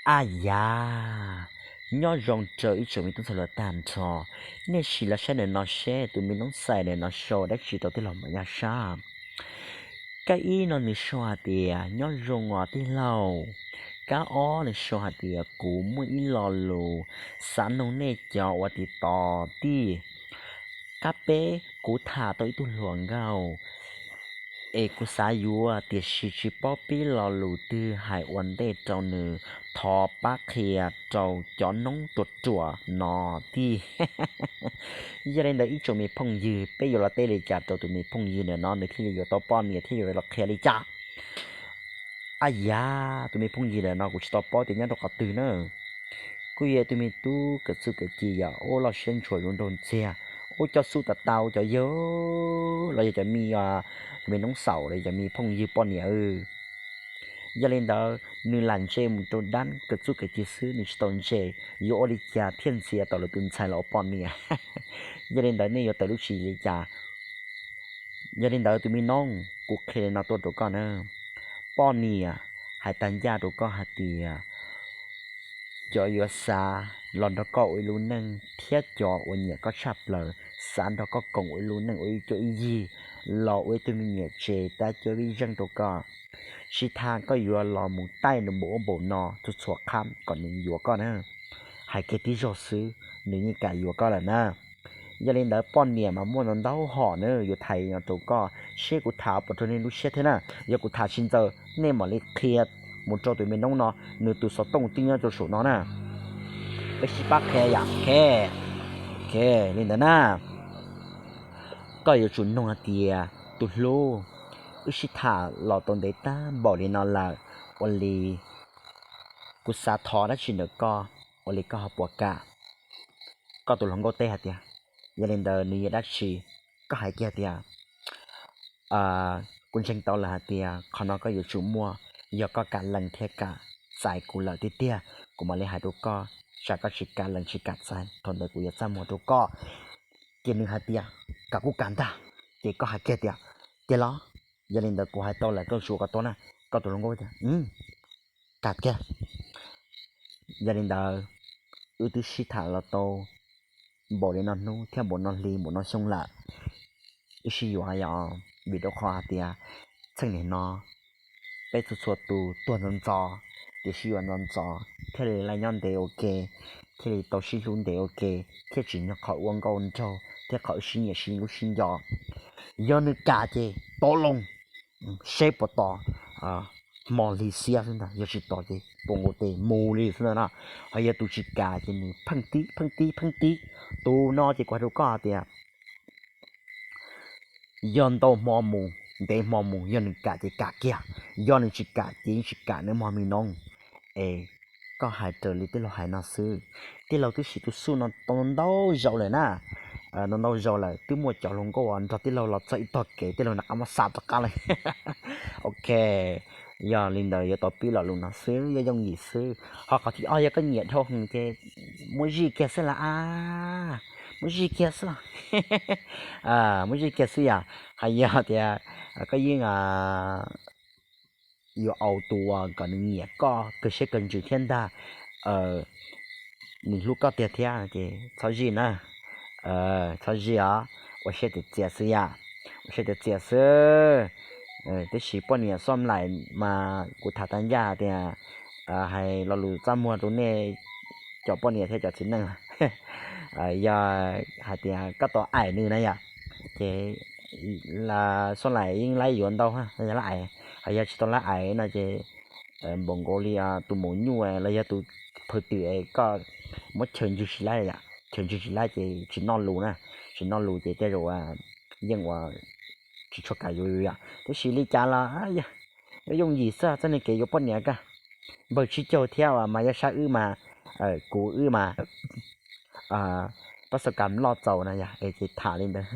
Aj yam, nyob zoo rau ib tsoom me tub ntxhais hluas tag nrho. Nej sim los saib ntawm no seb tus me noob xais ntawm no sau dab tsi rau tij laug Maiv Yaj sab. Kab ib no nws sau hais tias nyob zoo os tij laug. Kab ob nws sau hais tias kuv muaj ib lo lus xav nug nej cov uas tiv tov tij. Kab peb, kuv tham tau ib tug hluas nkauj es kuv xav yuav tiam sis tsis paub pib lo lus twg hais ua ntej rau nws, thov pab qhia rau cov noob ruam ruam no tij. Yog li ntawd ib tsoom me phooj ywg, peb yuav los teb li cas rau tus me phooj ywg ntawm no nws thiaj li yuav tau poj niam thiab yuav los qhia li cas? Aj yam, tus me phooj ywg ntawm no kuv tsis tau paub tias nyob rau qhov twg na. Kuj yog tus me tub kawm txuj kawm ci yom, ua loj siab ntshua zoo nraug ntxiag, ua cov xub tas tau cov yawg los yog cov me, tus me noob xaum los yog cov me phooj ywg poj niam. Yog li ntawd nws lam ntse mus rau dab kawm txuj kawm ci xwb, nws tsis tau ntse yuav ua li cas thiaj ntxias tau lawv tus ntxhais los ua poj niam. Yog li ntawd nej yuav tawm lub tswv yim li cas? Yog li ntawd tus me noob, kuv qhia li no tuaj rau koj na. Poj niam hais tag ncaj rau koj hais tias cov yuav xav los nrog koj ua ib lub neej thiab cov uas nyiam koj tshaj plaws, xav nrog koj koom ua ib lub neej ua ib cuab ib yig, los ua ib tug me nyuam tsev tab cuab vij zeej rau koj. Tsis tas koj yuav los mus taij nws npaum ub npaum no txhua txhua qhab kom nws yuav koj na. Hais kiag tib zaug xwb nws yeej kam yuav koj lawm na. Yog li ntawd poj niam mas muaj ntau ntau hom na, yuav tham no rau koj seb kuv tham puas raug nej lub siab thiab na. Yog kuv tham tsis ntxaws nej mam li qhia mus rau tus me noob no, nws tus xov tooj twb nyob rau saum no na. Peb sib pab qhia yam. Ok, li ntawd na, koj yuav tsum nug hais tias tus hlub, wb sib tham los tau ntev tag npaum li no lawm, ua li kuv xav thov dab tsi ntawm koj, ua li koj ho puas kam? Koj tus hluas nkauj teb hais tias, yog li ntawd nws yog dab tsi? Koj hais kiag tias, kuv ntseeg tau lawm hais tias qhov no koj yuav tsum muaj, yog koj kam lees thiab kam txais kuv lawm tiag tiag kuv mam li hais rau koj, tsam koj tsis kam lees tsis kam txais thaum ntawd kuv yuav txaj muag rau koj. Ces nws hais tias kam kuj kam ntag, ces koj hais kiag tias, ces los, yog li ntawd kuv hais tau lawm koj yuav tsum ua kom tau na. Koj tus hluas nkauj tias, kam kiag. Yog li ntawd wb twb sib tham los tau npaum li no hnub thiab npaum no hli npaum no xyoo lawm, wb sib yuav yom, vim rau qhov hais tias txheej niam no peb txhua txhua tus tuag ntxov ntxov, ces sib yuav ntxov ntxov thiaj li nyob ntev ua ke, thiaj li tau sib hlub ntev ua ke, thiaj tsim nyog qhov ua nkauj nraug thiab qhov wb sib nyiam sib hlub sib nco. Yog nws kam ces tov loo, seb puas tos hmo hli xiab xwb ntag, yog tsis tos ces puas nkaus tes mus li xwb ntag na. Ho yog tus tsis kam ces nws pheej tib pheej tib pheej tib. Tus no ces kuv hais rau koj hais tias yog ntau hmo mus ntev hmo mus, yog nws kam ces kam kiag, yog nws tsis kam ces yeej tsis kam nawb mog me noob. Es koj hais raws li tij laug hais no xwb. Tij laug twb siv tus xuj no tau ntau zaus lawm na, ntau ntau zaus lawm, twb muaj cov hluas nkauj uas nrog tij laug los txog ib tog kev tij laug nram qab muab xa rov qab lawm. Ok, yog li ntawd yuav tau pib lo lus no xwb, yooj yooj yim xwb. Ho qhov thib ob yog koj nyiam dhau heev ces muab zij kiag xwb las a, muab zij kiag xwb los, muab zij kiag xwb yom. Hais yog tias koj yeej yuav au tus uas kom nws nyiam koj kawg siab kawg ntsws thiab ntag, nws hlub koj tiag thiab ces txhob zij na, txhob zij os, ua siab txias txias xwb yom, ua siab txias txias xwb. Tiam sis poj niam xoj laim mas kuv tham tag ncaj tias hais lo lus txaj muag rau nej cov poj niam thiab cov txiv neej, yog hais tias koj tau aim nws na yom, ces xoj laim yeej laib yuav ntau, laib aim. Ho yog tsis tau laib aim no ces npaum nkaus li tus maum nyuj los yog tus phawj twm es koj muab chaw ntswg tsis laib yom, chaw ntswg tsis laib ces tsis noj lus na, tsis noj lus ces tej zaum yeej ua tsis tshua kam yuav yom. Tiam sis li cas los yooj yim xwb, txoj niag kev yuav poj niam kaj npawg tsib caug thiab uas mas yog sab wb mas, kuv wb mas pab xav kam loj txaus na yom, es ces tham li ntawd.